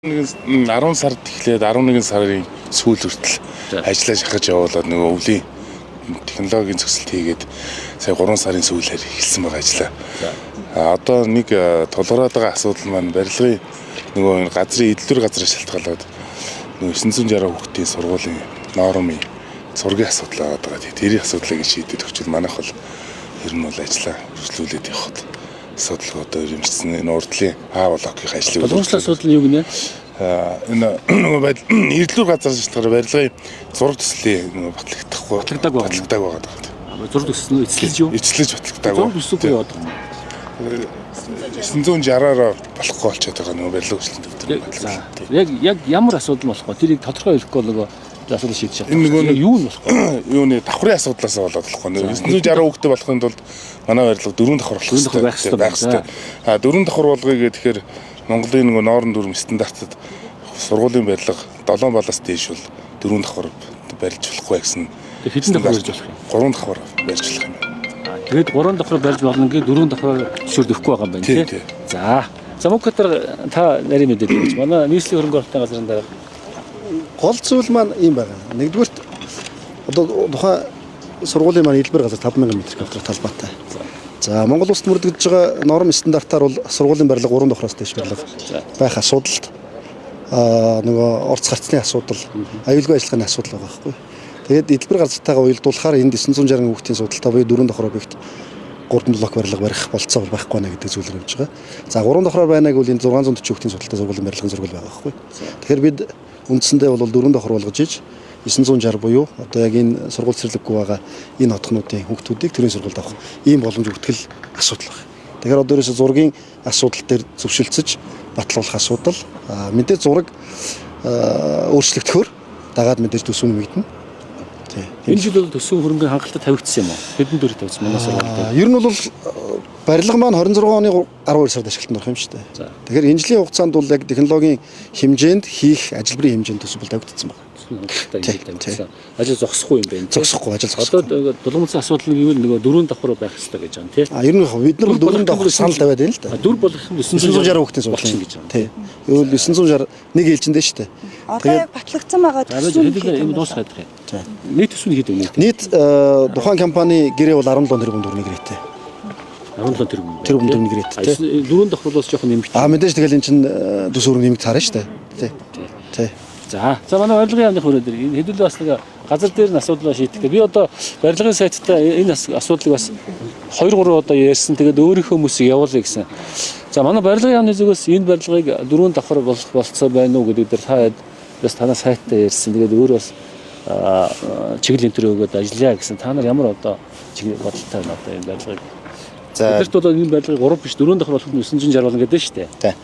10 сард эхлээд 11 сарын сүүл хүртэл ажиллаа шахаж явуулаад нөгөө өвлийн технологийн зөксөлт хийгээд сая 3 сарын сүүлээр эхэлсэн байгаа ажиллаа. Одоо нэг тулгараад байгаа асуудал маань барилгын нөгөө газрын эдлэр газраа шалтгаалаад нөгөө 960 хүүхдийн сургуулийн нормын зургийн асуудал байгаа даа. Тэрийн асуудлыг шийдээд өгчвөл манайх бол ер нь бол ажиллаа үргэлжлүүлээд явхад асуудалгүй одоо юмжсэн энэ урдлын А блокийн ажлыг Тулгуурлах асуудал нь юу гинэ? Энэ нөгөө байдал эрдлүүр газар шалтгаалаар барилгын зураг төслийн нөгөө батлагдахгүй Батлагдаагүй байгаа. батлагдаагүй байгаа. Зураг төсөл нь эцлэж юу? Эцлэж батлагдаагүй. Зураг төсөлгүй яваад байгаа юм. 960-аараа болохгүй болчиход байгаа нөгөө барилга хөгжлийн төвдөр За. батлагдав. Яг ямар асуудал болох вэ? Тэрийг тодорхой хэлэхгүй бол нөгөө асуудал шийдэж чадах. Энэ нөгөө Яг юу нь болох вэ? Юуны давхрын асуудлаас болоод болохгүй. 960 хүүхдээ болохын тулд манай барилга дөрвөн давхар болох Дөрвөн давхар байх ёстой байх ёстой. А дөрвөн давхар болгоё гэхээр Монголын нөгөө ноорн дүрм стандартад сургуулийн барилга 7 балаас дээш бол дөрвөн давхар барьж болохгүй гэсэн. Тэг хэдэн давхар барьж болох юм? Гурван давхар барьж болох юм. Тэгээд гурван давхар барьж болно гээ дөрвөн давхар зөвшөөрд өгөхгүй байгаа юм байна Тийм, тий. тийм. За. За Мөнхбаатар та нарийн мэдээлэл өгч. Манай нийслэлийн хөрөнгө оруулалтын газрын дарга Гол зүйл маань ийм байгаа. Нэгдүгээрт одоо тухайн сургуулийн маань элбэр газар 5000 м квадрат талбайтай. За Монгол улсад мөрдөгдөж байгаа норм стандартаар бол сургуулийн барилга 3 давхраас дээш барилга байх асуудалд нөгөө орц гарцны асуудал, аюулгүй ажиллагааны асуудал байгаа байхгүй. Тэгээд эдэлбэр газартайгаа уялдуулахаар энд 960 хүүхдийн судалтай буюу 4 давхар объект 3 блок барилга барих болцоо бол байхгүй нэ гэдэг зүйлээр явж байгаа. За 3 давхраар байна гэвэл энэ 640 хүүхдийн судалтай сургуулийн барилгын зургал байгаа байхгүй. Тэгэхээр бид үндсэндээ бол 4 давхар болгож иж 960 буюу одоо яг энэ сургууль цэцэрлэггүй байгаа энэ хотгонуудын хүүхдүүдийг төрийн сургуульд авах ийм боломж өгдөг асуудал байна. Тэгэхээр одоо ерөөсө зургийн асуудал дээр зөвшөлдсөж батлуулах асуудал. Мэдээж зураг өөрчлөгдөхөөр дагаад мэдээж төсөв нэмэгдэнэ. Тий. Энэ жил бол төсвийн хөрөнгөний хангалттай тавигдсан юм уу? Хэдэн дүр тавигдсан манай сургууль дээр? Ер нь бол барилга маань 26 оны 12 сард ашиглалтанд орох юм шүү дээ. За. Тэгэхээр энэ жилийн хугацаанд бол яг технологийн хэмжээнд хийх ажилбарын хэмжээнд төсөв бол тавигдсан байна. Төсвийн хангалттай Тий, энэ жил тавигдсан. Ажил зогсохгүй юм байна. тий? Зогсохгүй, ажил зогсохгүй. Одоо дулгамцсан асуудал нь гэвэл нөгөө дөрвөн давхар байх ёстой гэж байна тий. А ер нь яг бид нар бол дөрвөн давхар санал тавиад байна л да. Дүр болгох юм 960 хүүхдийн болчихно сургуулийн гэж байна. Тий. Юу л 960 нэг ээлжиндээ шүү дээ. Одоо яг батлагдсан байгаа За төсөв нь хэдүүлээ хэд юм юм дуусах бэ? гэдэг юм. Нийт төсөв нь хэд юм бэ? Нийт тухайн компани гэрээ бол 17 тэрбум төгрөгийн гэрээтэй. 17 тэрбум. Тэрбум төгрөгийн гэрээтэй, тий. Дөрвөн давхар бол жоохон нэмэгдсэн. А мэдээж тэгэл эн чинь төсөв өрөг нэмэгд харна шүү дээ. Тий. Тий. За. За манай барилгын яамны хүрээ дээр энэ хэдүүлээ бас нэг газар дээр нь асуудлаа шийдэх гээ. Би одоо барилгын сайттай энэ асуудлыг бас 2 3 удаа ярьсан. Тэгээд өөрийнхөө хүмүүсийг явуулъя гэсэн. За манай барилгын яамны зүгээс энэ барилгыг дөрвөн давхар болох болцоо байна уу гэдэг дээр та бас танай сайттай ярьсан. Тэгээд өөр бас чиглэл энэ төр өгөөд ажиллая гэсэн. Та нар ямар одоо чиглэл бодолтой байна одоо энэ барилгыг? За Бидэрт бол энэ барилгыг 3 биш 4 давхар болох нь 960 болно гэдэг нь шүү дээ. тий.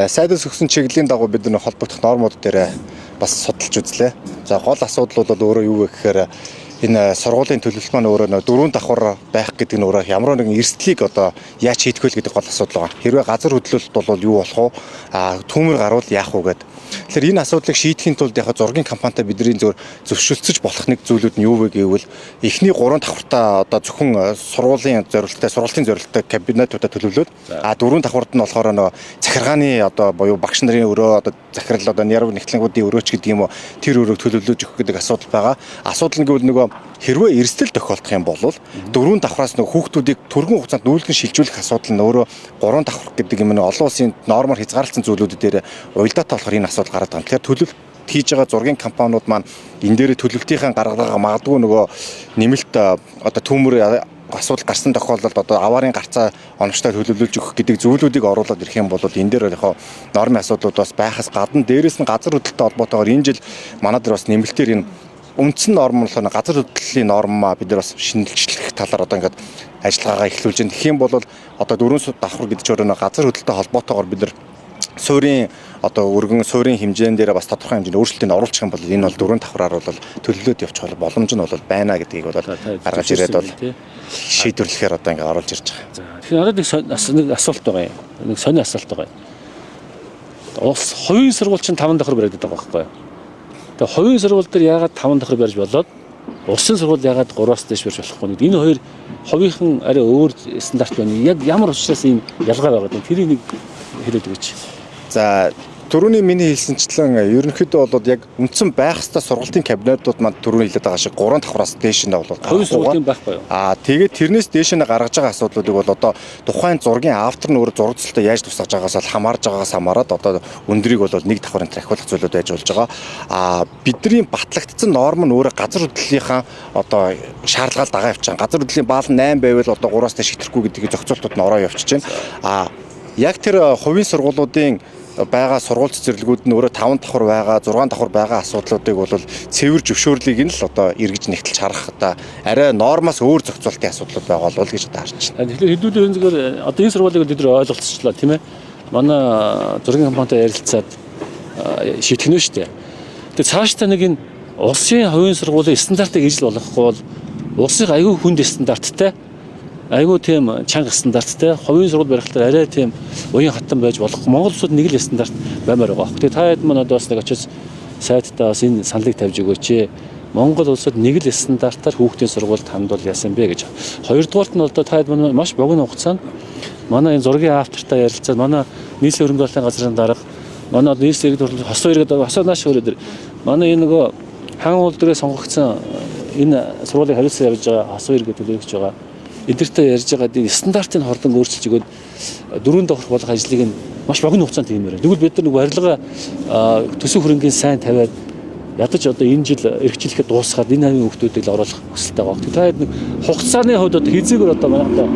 Сайдас өгсөн чиглэлийн дагуу бид нар холбогдох нормууд дээр бас судалж үзлээ. За гол асуудал бол өөрөө юу вэ гэхээр энэ сургуулийн төлөвлөлт маань өөрөө нөө дөрвөн давхар байх гэдэг нь өөрөө ямар нэгэн эрсдлийг одоо яаж шийдэх вэ гэдэг гол асуудал байгаа. Хэрвээ газар хөдлөлт бол юу болох вэ? А түүмэр гарвал яах вэ гэдэг. Тэгэхээр энэ асуудлыг шийдэхин тулд яг зургийн компанитай бидний зөв зөвшөлдсөж болох нэг зүйлүүд нь юу вэ гэвэл эхний гурван давхартаа одоо зөвхөн сургуулийн зорилттой, сургалтын зорилттой кабинетуудаа төлөвлөөд дөрвөн давхарт нь болохоор нөгөө захиргааны одоо буюу багш нарын өрөө одоо захирал одоо нерв нэгтлэнгүүдийн өрөөч гэдэг юм уу тэр өрөөг төлөвлөж өгөх гэдэг асуудал байгаа. Асуудал нь гэвэл нөгөө хэрвээ эрсдэл тохиолдох юм бол дөрвөн давхраас нөгөө хүүхдүүдийг түргэн хугацаанд нүүлгэн шилжүүлэх асуудал нь өөрөө гурван давхар гэдэг юм нь олон улсын нормоор хязгаарлалсан зүйлүүд дээр уялдаатай болохоор энэ асуудал гараад байгаа юм. Тэгэхээр төлөвлөлт хийж байгаа зургийн компаниуд маань энэ дээр төлөвлөлтийнхээ гаргагаа магадгүй нөгөө нэмэлт одоо түүмэр асуудал гарсан тохиолдолд одоо аварын гарцаа оновчтой төлөвлөж өгөх гэдэг зүйлүүдийг оруулаад ирэх юм бол энэ дээр яг нормын асуудлууд бас байхаас гадна дээрэс нь газар хөдлөлттэй холбоотойгоор энэ жил манай дээр бас нэмэлтээр энэ үндсэн норм нь болохоор газар хөдлөлийн нормаа бид нар бас шинжилэх талаар одоо ингээд ажиллагаагаа эхлүүлж байна. Тэгэх юм бол одоо дөрвөн давхар гэдэг чинь өөрөө газар хөдлөлттэй холбоотойгоор бид нар суурийн одоо өргөн суурийн хэмжээн дээр бас тодорхой хэмжээний өөрчлөлтийг оруулах юм бол энэ бол дөрвөн давхраар бол төлөвлөд явчих боломж нь бол байна гэдгийг бол гаргаж ирээд бол шийдвэрлэхээр одоо ингээд оруулж ирж байгаа. За тэгэхээр надад нэг асуулт байгаа юм. Нэг сони асуулт байгаа юм. Улс хувийн сургууль чинь 5 давхар бариад байгаа байхгүй юу? Тэгээ хувийн сургууль дээр яагаад 5 давхар барьж болоод улсын сургууль яагаад 3-аас дээш барьж болохгүй нэг энэ хоёр хувийнхан арай өөр стандарт байна. Яг ямар учраас ийм ялгаа байгаа юм? Тэрийг нэг хэлээд өгөөч. За Түрүүний миний хэлсэнчлэн ерөнхийдөө бол яг үндсэн байх ёстой сургалтын кабинетууд маань түрүүний хэлээд байгаа шиг 3 давхраас дээш нь бол Хувийн сургуулийн байхгүй юу? Аа, тэгээд тэрнээс дээш нь гаргаж байгаа асуудлуудыг бол одоо тухайн зургийн автор нь өөрөө зураг төсөлтөө яаж тусгаж байгаагаас бол хамаарж байгаагаас хамаарат одоо өндрийг бол нэг давхар энэ трахиулах зүйлүүд байж болж байгаа. Аа, бидний батлагдсан норм нь өөрөө газар хөдлөлийнхаа одоо шаардлагаар дагаа явчих. Газар хөдлөлийн баал 8 байвал одоо 3-аас дээш хэтрэхгүй гэдэг зохицуултууд нь ороо явчихж байна. Аа, яг тэр хувийн сургуулиудын байгаа сургууль цэцэрлэгүүд нь өөрөө 5 давхар байгаа, 6 давхар байгаа асуудлуудыг бол цэвэр зөвшөөрлийг нь л одоо эргэж нэгтэлж харах одоо арай нормоос өөр зохицуултын асуудлууд байгаа болов гэж одоо харж байна. Тэгэхээр хэдүүлээ энэ зүгээр одоо энэ сургуулийг бид нар ойлголцчлаа, тийм ээ. Манай зургийн компанитай ярилцаад шийтгэнэ шүү дээ. Тэгээ цаашдаа нэг энэ улсын хувийн сургуулийн стандартыг ижил болгохгүй бол улсын аюу хүнд стандарттай, айгүй тийм чанга стандарттай хувийн сургууль барихлаар арай тийм уян хатан байж болохгүй. Монгол улсад нэг л стандарт баймаар байгаа. Тэгээ та хэд маань одоо бас нэг очиж сайтдаа бас энэ саналыг тавьж өгөөч. Монгол улсад нэг л стандартаар хүүхдийн сургуульд хандвал яасан бэ гэж. Хоёрдугаарт нь одоо та хэд маань маш богино хугацаанд манай энэ зургийн автортай ярилцаад, манай нийслэлийн хөрөнгө оруулалтын газрын дарга, манай одоо нийслэлийн иргэд хурлын хосоо иргэд хосоо нааш өрөөдөр манай энэ нөгөө хан уул дээрээ сонгогдсон энэ сургуулийг хариуцсан явж байгаа хосоо иргэд төлөөлөгч байгаа эдгэртэй ярьж байгаа энэ стандартыг хурдан өөрчилж өгөөд дөрөв давхар болох ажлыг нь маш богино хугацаанд хиймээр. Тэгвэл бид нар нэг барилга төсөв хөрөнгийн сайн тавиад ядаж одоо энэ жил эрхчлэхэд дуусгаад энэ хавийн хүмүүсийг л оруулах хүсэлтэй байгаа. Та хэд нэг хугацааны хувьд одоо хизээгээр одоо манайхаа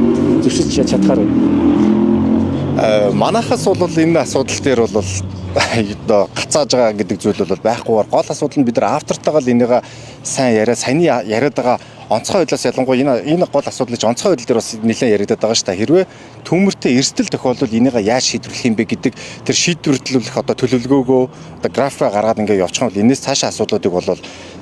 зөвшөөрч чадхаар байна. Манайхаас бол энэ асуудал дээр бол одоо гацааж байгаа гэдэг зүйл бол байхгүйгээр гол асуудал нь бид нар автортойгоо л энийгээ сайн яриа, саяны яриад байгаа онцгой байдлаас ялангуяа энэ гол асуудал чинь онцгой байдал дээр бас нэлээд яригадаад байгаа шүү дээ. Хэрвээ төмөртэй эрсдэл тохиолдвол энийгээ яаж шийдвэрлэх юм бэ гэдэг тэр шийдвэрлэх одоо төлөвлөгөөгөө одоо графика гаргаад ингээ явчих юм бол энэс цаашаа асуудлуудыг бол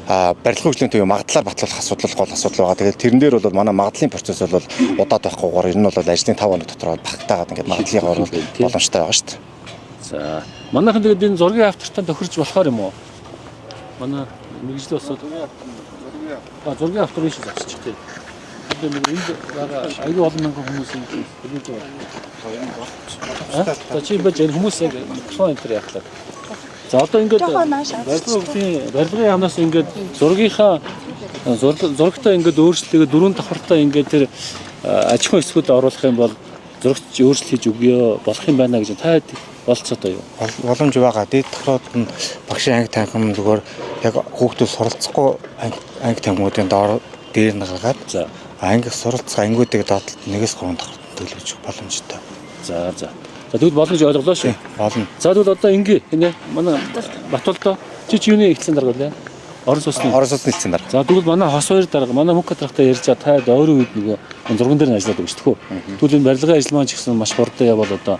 барилгын хөгжлийн төвийн магадлалаар батлуулах асуудал гол асуудал байгаа. Тэгээд тэрэн дээр бол манай магадлалын процесс бол удаад байхгүйгээр ер нь бол ажлын 5 хоног дотор багтаагаад ингээд магадлалыг оруулах боломжтой байгаа шүү дээ. За, манайхан тэгээд энэ зургийн автортай тохирч болохоор юм уу? Манай мэргэжлийн улсууд зургийн автор биш зогсчих тийм. Одоо нэг энд байгаа аюул олон мянган хүмүүс юм хэлж байгаа. За, чи байж энэ хүмүүс яг микрофон энэ төр яхлаа. За, одоо ингээд барилгын яамнаас ингээд зургийнхаа зурагтай ингээд өөрчлөлтөө дөрвөн давхартай ингээд тэр аж ахуйн хэсгүүд оруулах юм бол зурагч өөрчлөлт хийж өгөө болох юм байна гэж та болцоотой юу? Боломж байгаа. Дээд давхрууд нь багшийн анги танхим зүгээр яг хүүхдүүд суралцахгүй анги танхимуудын доор дээр нь гаргаад анги суралцах ангиудыг доотлолт 1-3 давхарт төлөвлөж боломжтой. За за. За, тэгвэл боломж ойлголоо шүү. Болно. За, тэгвэл одоо ингээ хинэ манай Батулдоо чи юуны ихсэн дарга вэ? Орон сууцны. Орон сууцны хэлсэн дарга. За, тэгвэл манай хос хоёр дарга, манай мөнх даргатай ярьж байгаа та ойрын үед нөгөө зурган дээр нь ажиллаад өгч төхөө. Тэгвэл энэ барилгын ажил маань ч гэсэн маш хурдан явбал одоо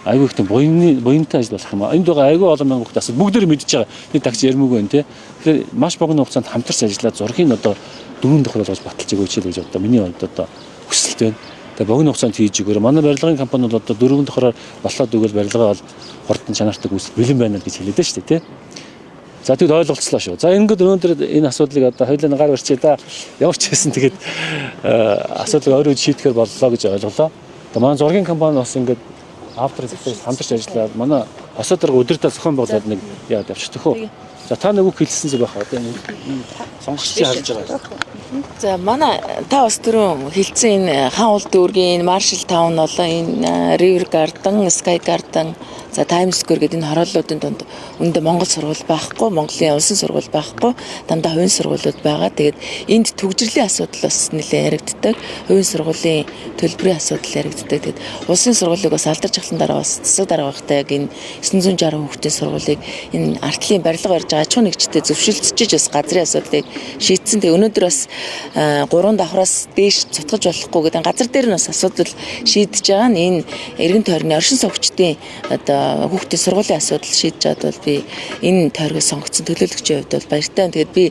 айгүй их тийм буянтай ажил болох юм аа. Энд байгаа айгүй олон мянган хүүхд асуу бүгдээр мэдж байгаа. Нэг тагч ярмаагүй байна те. Тэгэхээр маш богино хугацаанд хамтарч ажиллаад зургийг одоо дөрвөн давхар болгож баталж өгөөч л гэж одоо миний хувьд одоо хүсэлт байна. Тэгээ богино хугацаанд хийж өгөөрэй. Манай барилгын компани бол одоо дөрвөн давхараар болоод өгвөл барилгаа бол хурдан чанартай үүсэл бэлэн байна гэж хэлээд шүү дээ те. За, тэгвэл ойлголцлоо шүү. За, ингээд өнөөдөр энэ асуудлыг одоо хоёулаа гар барьчээ да. Ямар ч байсан тэгээд асуудлыг ойр үед шийдэхээр боллоо гэж ойлголоо. Тэгээ манай зургийн компани бас ингээд автор зэгтээс хамтарч ажиллаад манай хосоо дарга өдөртөө зохион байгуулад нэг яад явчих төхөө. За, та нэг үг хэлсэн зүг байх одоо энэ сонгогчдын харж байгаа. За, манай та бас түрүүн хэлсэн энэ хан уул дүүргийн Marshall Town болон энэ River Garden, Sky Garden, за Times Square гэдэг энэ хорооллуудын дунд үндэ Монгол сургууль байхгүй, Монголын улсын сургууль байхгүй, дандаа хувийн сургуулиуд байгаа. Тэгээд энд түгжрэлийн асуудал бас нэлээд яригддаг. Хувийн сургуулийн төлбөрийн асуудал яригддаг. Тэгээд улсын сургуулийг бас алдарч ахлан дараа бас засаг дарга байхдаа яг энэ 960 хүүхдийн сургуулийг энэ артлын барилга барьж байгаа аж ахуйн нэгжтэй зөвшөлдсөж бас газрын асуудлыг шийдсэн. Тэгээд өнөөдөр бас 3 давхраас дээш цутгаж болохгүй гэдэг газар дээр нь бас асуудал шийдэж байгаа нь энэ эргэн тойрны оршин суугчдын одоо хүүхдийн сургуулийн асуудал шийдэж байгаад бол би энэ тойргоос сонгогдсон төлөөлөгчийн хувьд бол баяртай. Тэгээд би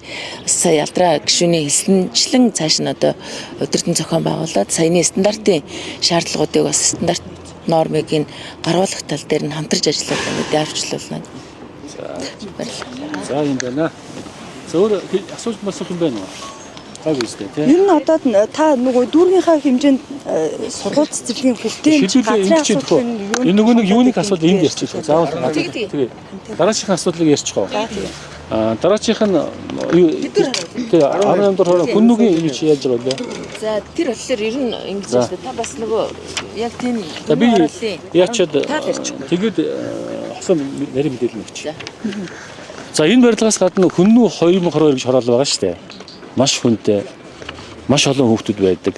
сая Ялдраа гишүүний хэлсэнчлэн цааш нь одоо удирдан зохион байгуулад саяны стандартын шаардлагуудыг бас стандарт нормыг нь гаргуулах тал дээр нь хамтарч ажиллаад ингээд явуулна. За, баярлалаа. За, юм байна. За, өөр асууж масуух юм байна уу? Гайгүй үстэй тий. Ер нь одоо та нөгөө дүүргийнхаа хэмжээнд сургууль цэцэрлэгийн хүртээмж Шийдвүлээ газрын ингэж хийх асуудал үү? нь Энэ нөгөө нэг юуны асуудал энд ярьчих. Заавал тэгээ. Дараачихын асуудлыг ярьчих уу? Аа, дараачих нь юу? Тэгээ 18 дугаар хороо хүннүгийн юу чи яаж байгаа вэ? За, тэр болохоор ер нь ингэж За. байна шүү дээ. Та бас нөгөө яг тийм За, би хорооллын яачаад та л ярьчих. тэгээд хосон нарийн мэдээлэл өгч. За, энэ барилгаас гадна хүннүү 2022 гэж хороол байгаа шүү дээ. Маш хүнтэй, маш олон хүүхдүүд байдаг.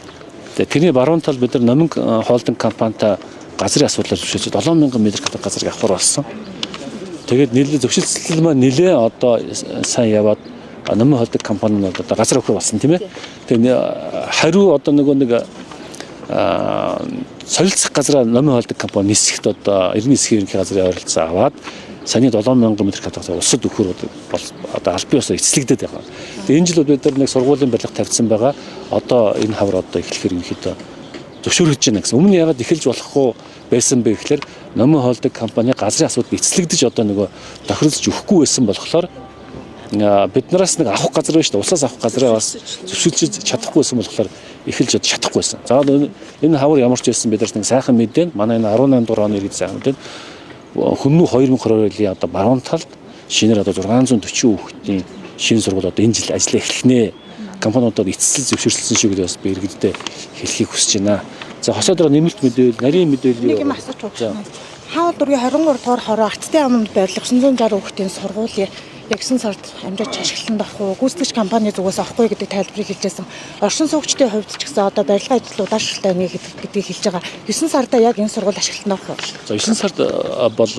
Тэгээ тэрний баруун тал бид нар Номин хоолдон компанитай газрын асуудлаар зөвшөөрч 7000 м квадрат газрыг авахар болсон. Тэгээд нийлээ зөвшөлтсөл маань нэлээ одоо сайн яваад Номин хоолдог компани нь бол одоо газар өгөх болсон, тийм ээ. Тэгээ хариу одоо нөгөө нэг солилцох газраа Номин хоолдог компани нисэхт одоо 99 ерөнхий газрын ойролцоо аваад саяны 7000 м квадрат улсад өгөхөр бол одоо албан ёсоор эцлэгдээд байгаа. Тэгээ энэ жил бид нар нэг сургуулийн барилга тавьсан байгаа. Одоо энэ хавар одоо эхлэхээр ерөнхийдөө зөвшөөрөж байна гэсэн. Өмнө нь яагаад эхэлж болохгүй байсан бэ гэхээр Номин хоолдог компани газрын асуудал эцлэгдэж одоо нөгөө тохиролцож өгөхгүй байсан болохоор бид нараас нэг авах газар байна шүү дээ. Улсаас авах газраа бас зөвшөөрч чадахгүй байсан болохоор эхэлж одоо чадахгүй байсан. За, энэ хавар ямар ч байсан бид нарт нэг сайхан мэдээ. Манай энэ 18 дугаар оны иргэд сайхан мэдээ. Хүннүү 2022 жилийн одоо баруун талд шинээр одоо 640 хүүхдийн шинэ сургууль одоо энэ жил ажиллаа эхлэх нэ. Компаниудад эцэслэл зөвшөөрсөн шиг бас би иргэдтэй хэлхийг хүсэж байна. За, хосоо дараа нэмэлт мэдээлэл, нарийн мэдээлэл Нэг юм асууж байна. Хаал дургийн 23 дугаар хороо Ацтын аманд байрлах 960 хүүхдийн сургуулийн яг 9 сард амжаач ашиглалтанд орох уу, гүйцэтгэгч компани зүгээс орохгүй гэдэг тайлбарыг хэлжсэн. Оршин суугчдын хувьд ч гэсэн одоо барилгын ажил удаашралтай байна гэдгийг хэлж байгаа. 9 сарда яг энэ сургууль ашиглалтанд орох уу? За, 9 сард бол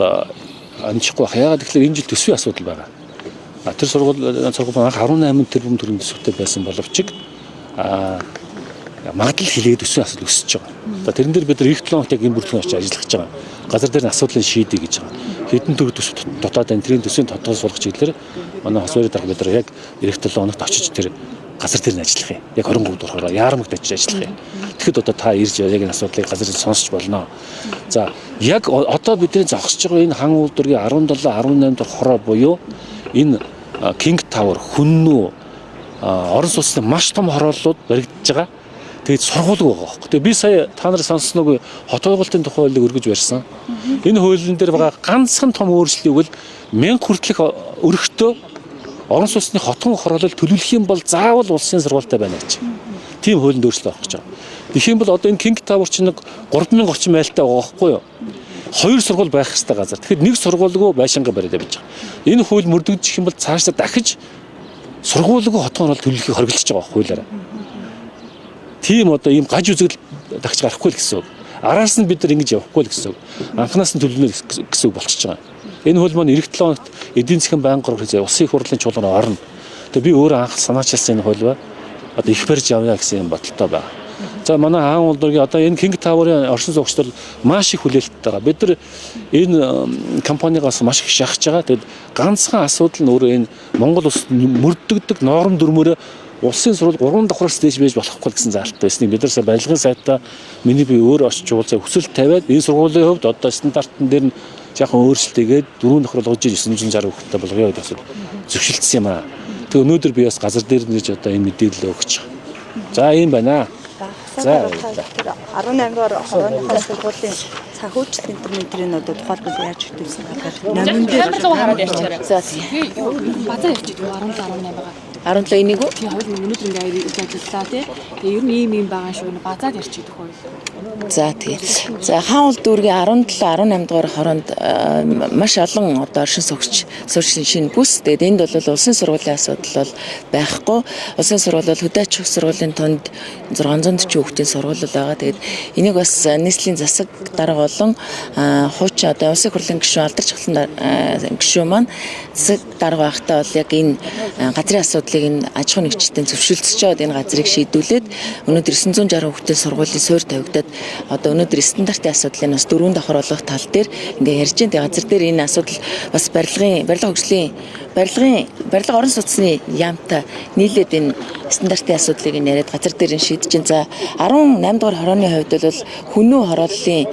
амжихгүй байх. Яагаад гэхээр энэ жил төсвийн асуудал байгаа. Тэр сургууль анх 18 тэрбум төгрөгийн төсөвтэй байсан боловч магадлал хилээд төсвийн асуудал өсөж байгаа. За, тэрэн дээр бид нар эх 7 хоногт яг энэ бүртгэн очиж ажиллах гэж байгаа. Газар дээр нь асуудлыг шийдье гэж байгаа. Хэдэн төгрөг төсөв дутаад байна. Тэрийн төсвийн тодорхой суулгах чиглэлээр манай хос хоёрын дарга бид нар яг эх 7 хоногт очиж тэр газар дээр нь ажиллах юм. Яг 23 дугаар яармагт очиж ажиллах юм. Тэгэхэд одоо та ирж яг энэ асуудлыг газар дээр сонсч болно. За, яг одоо бидний зогсож байгаа энэ хан уулдваргийн 17 18 дахь хороо буюу энэ King Tower, хүннүү, орон сууцны маш том хорооллууд баригдаж байгаа. Тэгээд сургууль байгаа байхгүй. Тэгээд би сая та нар сонссон уу, хот байгуулалтын тухай хуулийг өргөж барьсан. Энэ хуулийн дээр байгаа ганцхан том өөрчлөлт бол 1000 хүртэлх өрхтөө орон сууцны хотхон хороолол төлөвлөх юм бол заавал улсын сургуультай байна гэж. Тийм хуулинд өөрчлөлт орох гэж байгаа. Тэгэх юм бол одоо энэ King Tower чинь нэг 3000 орчим майлтай байгаа байхгүй юу? Хоёр сургууль байх хэрэгтэй газар. Тэгэхээр нэг сургуульгүй байшингаа бариад явж байгаа. Энэ хууль мөрдөгдчих юм бол цаашдаа дахиж сургуулигүй хотхон хороолол төлөвлөхийг хориглож байгаа хуулиараа. Тийм одоо ийм гаж үзэгдэл дахиж гарахгүй л гэсэн үг. Араас нь бид нар ингэж явахгүй л гэсэн үг. Анханаас нь төлөвлөнө гэсэн үг болчихж байгаа. Энэ хууль маань эх 7 хоногт эдийн засгийн байнгын гурав хийзээ улсын их хурлын чуулганд орно. Тэгээ би өөрөө анх санаачилсан энэ хууль ба одоо их барьж явъя гэсэн юм бодолтой байна. За, манай хаан улдургийн одоо энэ King Tower-ын оршин суугчдад маш их хүлээлттэй байгаа. Бид нар энэ компанигоос маш их шахаж байгаа. Тэгэд ганцхан асуудал нь өөрөө энэ Монгол улсад мөрдөгдөг норм дүрмөөрөө улсын сургууль 3 давхраас дээш байж болохгүй гэсэн заалт байсныг бид нар сая барилгын сайтаа миний би өөр очиж уулзаа хүсэл тавиад энэ сургуулийн хувьд одоо стандартн дээр нь жаахан өөрчлөлт хийгээд 4 давхар болгож 960 хүүхэдтэй болгоё гэдэг асуудал зөвшөлдсөн юм аа. Тэгээ өнөөдөр би бас газар дээр нэрж одоо энэ мэдээлэл өгч байгаа. За, ийм байна. За, тэр 18 дугаар хорооныхоо сургуулийн санхүүжилт интернетрийн одоо тухайлбал яаж хөтөлсөн талаар номин дээр Камер руу хараад ярьчаарай. За, тийм. Базаа ярьж идэв 17 18 байгаа. 17 энийг үү? Тий, хоёул өнөөдөр ингээ ирж ажиллаа тий. Тэгээ ер нь ийм ийм байгаа шүү. Базаад ярьж идэх хоёул. За, тий. За, хаан уул дүүргийн 17 18 дугаар хороонд маш олон одоо оршин суугч сурчин шинэ бүс. Тэгээд энд бол улсын сургуулийн асуудал бол байхгүй. Улсын сургууль бол хөдөө аж ахуйн сургуулийн тунд 640 хүүхдийн сургууль байгаа. Тэгээд энийг бас нийслэлийн засаг дарга болон хуучин одоо улсын хурлын гишүүн алдарч ахлан гишүүн маань засаг дарга байхдаа бол яг энэ газрын асуудлыг энэ аж ахуйн нэгжтэн зөвшөлдсөж энэ газрыг шийдвүлээд өнөөдөр 960 хүүхдийн сургуулийн суурь тавигдаад одоо өнөөдөр стандартын асуудлыг бас дөрвөн давхар болгох тал дээр ингээ ярьж байна. Тэгээ газар дээр энэ асуудал бас барилга хөгжлийн барилга орон сууцны яамтай нийлээд энэ стандартын асуудлыг энэ яриад газар дээр нь шийдэж байна. За, 18 дугаар хорооны хувьд бол хүнүү хорооллын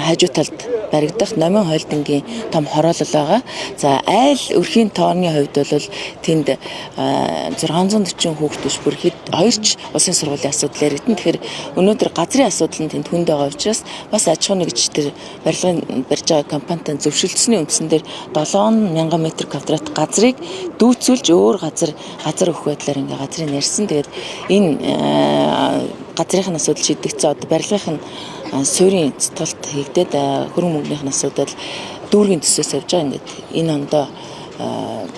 хажуу талд баригдах Номин Хойлдонгийн том хороолол байгаа. За айл өрхийн тооны хувьд бол тэнд 640 хүүхэд биш бүр хэд хоёр ч улсын сургуулийн асуудал яригдана. Тэгэхээр өнөөдөр газрын асуудал нь тэнд хүнд байгаа учраас бас аж ахуйн нэгж тэр барилгын барьж байгаа компанитай зөвшөлдсөний үндсэн дээр 7000 м квадрат газрыг дүүцүүлж өөр газар өгөх байдлаар ингээ газрыг нэрсэн. Тэгээд энэ газрын асуудал шийдэгдсэн. Одоо барилгын нь суурийн цэцгэлт хийгдээд хөрөнгө мөнгөнийх нь асуудал дүүргийн төсөөс явж байгаа. Ингээд энэ ондоо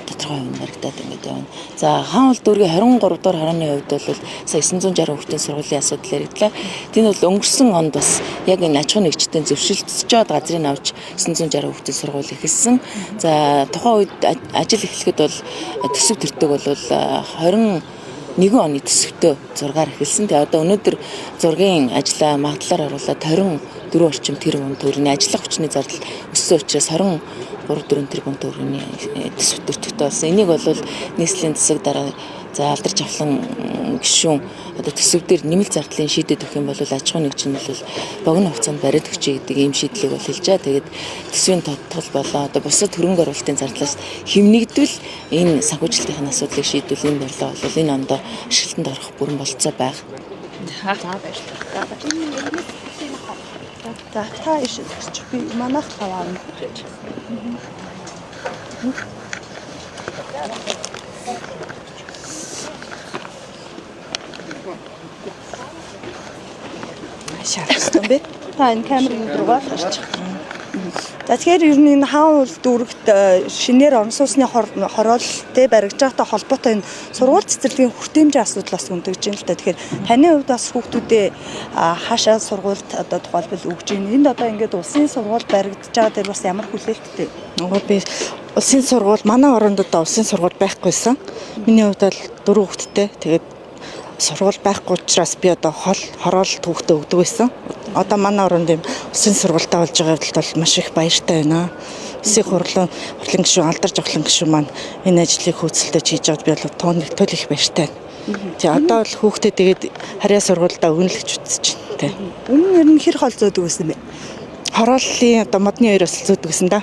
тодорхой хувь нь баригдаад ингээд явна. За хаан уул дүүргийн 23 дугаар хорооны хувьд бол сая 960 хүүхдийн сургуулийн асуудал яригдлаа. Тэнд бол өнгөрсөн онд бас яг энэ аж ахуйн нэгжтэй зөвшөлдсөж газрыг авч 960 хүүхдийн сургууль эхэлсэн. За тухайн үед ажил эхлэхэд бол төсөв төртөг бол 21 оны төсөвтөө зургаар эхэлсэн. Тэгээ одоо өнөөдөр зургийн ажлаа магадлалаар оруулаад 24 орчим тэрбум төгрөгийн ажиллах хүчний зардал өссөн учраас 23.4 тэрбум төгрөгийн төсөв төртөгтэй болсон. Энийг бол нийслэлийн засаг дарга за алдар жавхлан гишүүн одоо төсөв дээр нэмэлт зардлын шийдэд өгөх юм бол аж ахуйн нэгж нь бол богино хугацаанд бариад өгчээ гэдэг ийм шийдлийг бол хэлж байгаа. Тэгээд төсвийн тодтол болоо одоо бусад хөрөнгө оруулалтын зардлаас хэмнэгдвэл энэ санхүүжилтийн асуудлыг шийдвэл энэ барилга бол энэ ондоо ашиглалтанд орох бүрэн бололцоо байгаа. За баярлалаа. За та иш зогсчих. Би манайх лав аавна. Шаарсан бэ? Та энэ камерын руугаа харчих. За тэгэхээр ер нь энэ хаан уул дүүрэгт шинээр орон сууцны хороололтой баригдаж байгаатай холбоотой энэ сургууль цэцэрлэгийн хүртээмжийн асуудал бас өндөгж байна л да. Тэгэхээр таны хувьд бас хүүхдүүдээ хаашаа сургуульд одоо тухайлбал өгж байна. Энд одоо ингээд улсын сургууль баригдаж байгаа дээр бас ямар хүлээлттэй? Нөгөө би улсын сургууль манай оронд одоо улсын сургууль байхгүйсэн. Миний хувьд бол 4 хүүхэдтэй. Тэгээд сургууль байхгүй учраас би одоо хол хороолт хүүхдээ өгдөг байсан. Одоо манай оронд юм улсын сургуультай болж байгаа явдалд бол маш их баяртай байна. Улсын хурлын гишүүн Алдар Жавхлан гишүүн маань энэ ажлыг хөөцөлдөж хийж байгаад би бол төл их баяртай байна. Тий одоо бол хүүхдээ тэгээд харьяа сургуульдаа өгнө л гэж үзэж байна. Тий. Өмнө нь ер нь хэр хол зөөдөг байсан бэ? Хорооллын одоо модны хоёр бас зөөдөг гэсэн да.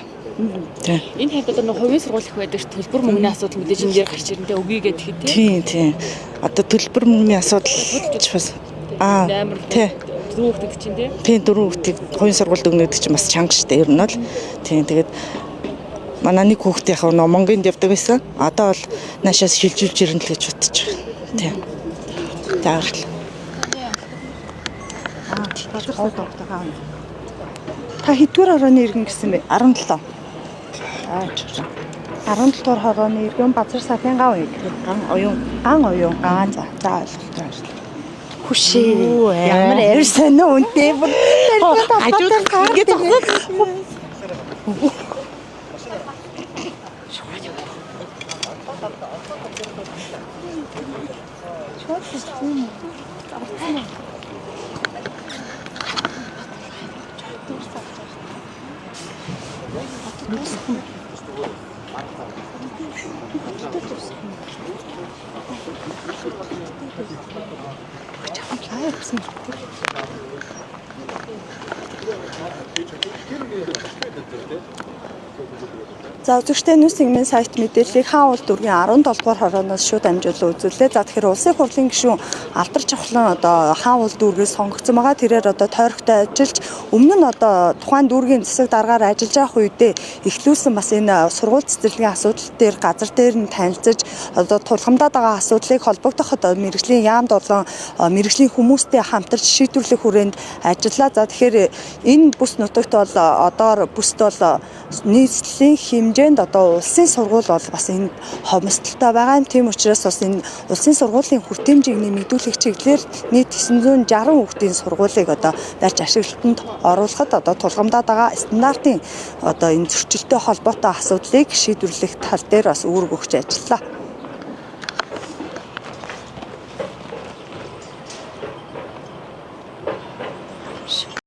Тий. Энэ хавьд одоо нэг хувийн сургууль их байдаг ш төлбөр мөнгөний асуудал мэдээж энэ дээр гарч ирэн тэ өгье гэдэг тий. Тийм тийм. Одоо төлбөр мөнгөний асуудал ч бас Амар тий. дөрөв хүүхдэд чинь тий. Тийм дөрөв хүүхдийг хувийн сургуульд өгнө гэдэг чинь бас чанга штэ ер нь бол. Тийм тэгээд манай нэг хүүхд яг нөө Монголд явдаг байсан. Одоо бол наашаас шилжүүлж ирнэ л гэж бодож байна. Тийм. За баярлалаа. Та хэддүгээр хорооны иргэн гэсэн бэ? 17. 17 дугаар хорооны иргэн Базар сатын ган уяг. Ган оюун. Ган оюун. Аа за за ойлголтой баярлалаа. Хүшээ. Ямар авир сонио үнтэй бүр Хажууд ингээд зогсоод За үзэгчтэй нүүс сегмент сайт мэдээллийг хаан уул дүүргийн 17 дугаар хорооноос шууд амжуулан үзүүллээ. За тэгэхээр улсын хурлын гишүүн Алдар Жавхлан одоо хаан уул дүүргээс сонгогдсон байгаа. Тэрээр одоо тойрогтой ажиллаж өмнө нь одоо тухайн дүүргийн засаг даргаар ажиллаж явах үедээ эхлүүлсэн бас энэ сургууль цэцэрлэгийн асуудал дээр газар дээр нь танилцаж одоо тулгамдаад байгаа асуудлыг холбогдох одоо мэргэжлийн яамд болон мэргэжлийн хүмүүстэй хамтарч шийдвэрлэх хүрээнд ажиллаа. За тэгэхээр энэ бүс нутагт бол одоор бүст бол нийслэлийн хэмжээнд одоо улсын сургууль бол бас энэ хомсдолтой байгаа юм. Тийм учраас бас энэ улсын сургуулийн хүртээмжийг нэмэгдүүлэх чиглэлээр нийт 960 хүүхдийн сургуулийг одоо барьж ашиглалтанд оруулахад одоо тулгамдаад байгаа стандартын одоо энэ зөрчилтэй холбоотой асуудлыг шийдвэрлэх тал дээр бас үүрэг өгч ажиллаа.